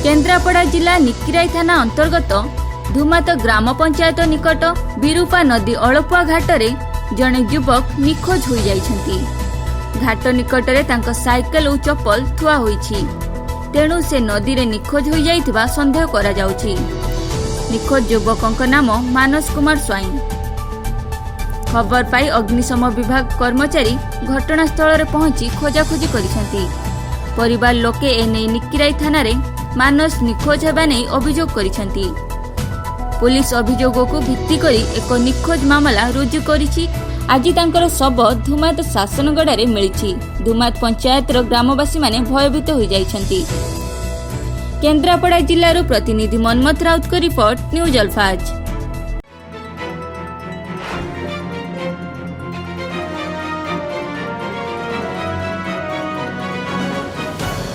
କେନ୍ଦ୍ରାପଡ଼ା ଜିଲ୍ଲା ନିକିରାଇ ଥାନା ଅନ୍ତର୍ଗତ ଧୁମାତ ଗ୍ରାମ ପଞ୍ଚାୟତ ନିକଟ ବିରୂପା ନଦୀ ଅଳପୁଆ ଘାଟରେ ଜଣେ ଯୁବକ ନିଖୋଜ ହୋଇଯାଇଛନ୍ତି। ଘାଟ ନିକଟରେ ତାଙ୍କ ସାଇକେଲ ଓ ଚପଲ ଥୁଆ ହୋଇଛି। ତେଣୁ ସେ ନଦୀରେ ନିଖୋଜ ହୋଇଯାଇଥିବା ସନ୍ଦେହ କରାଯାଉଛି। ନିଖୋଜ ଯୁବକଙ୍କ ନାମ ମାନସ କୁମାର ସ୍ୱାଇଁ। ଖବର ପାଇ ଅଗ୍ନିଶମ ବିଭାଗ କର୍ମଚାରୀ ଘଟଣାସ୍ଥଳରେ ପହଞ୍ଚି ଖୋଜାଖୋଜି କରିଛନ୍ତି। ପରିବାର ଲୋକେ ଏନେଇ ନିକିରାଇ ଥାନାରେ ମାନସ ନିଖୋଜ ହେବା ନେଇ ଅଭିଯୋଗ କରିଛନ୍ତି। ପୋଲିସ ଅଭିଯୋଗକୁ ଭିତ୍ତି କରି ଏକ ନିଖୋଜ ମାମଲା ରୁଜୁ କରିଛି। ଆଜି ତାଙ୍କର ଶବ ଧୁମାତ ଶାସନଗଡ଼ାରେ ମିଳିଛି। ଧୁମାତ ପଞ୍ଚାୟତର ଗ୍ରାମବାସୀମାନେ ଭୟଭୀତ ହୋଇଯାଇଛନ୍ତି। କେନ୍ଦ୍ରାପଡ଼ା ଜିଲ୍ଲାରୁ ପ୍ରତିନିଧି ମନ୍ମଥ ରାଉତଙ୍କ ରିପୋର୍ଟ, ନ୍ୟୁଜ୍ ଅଲଫାଜ।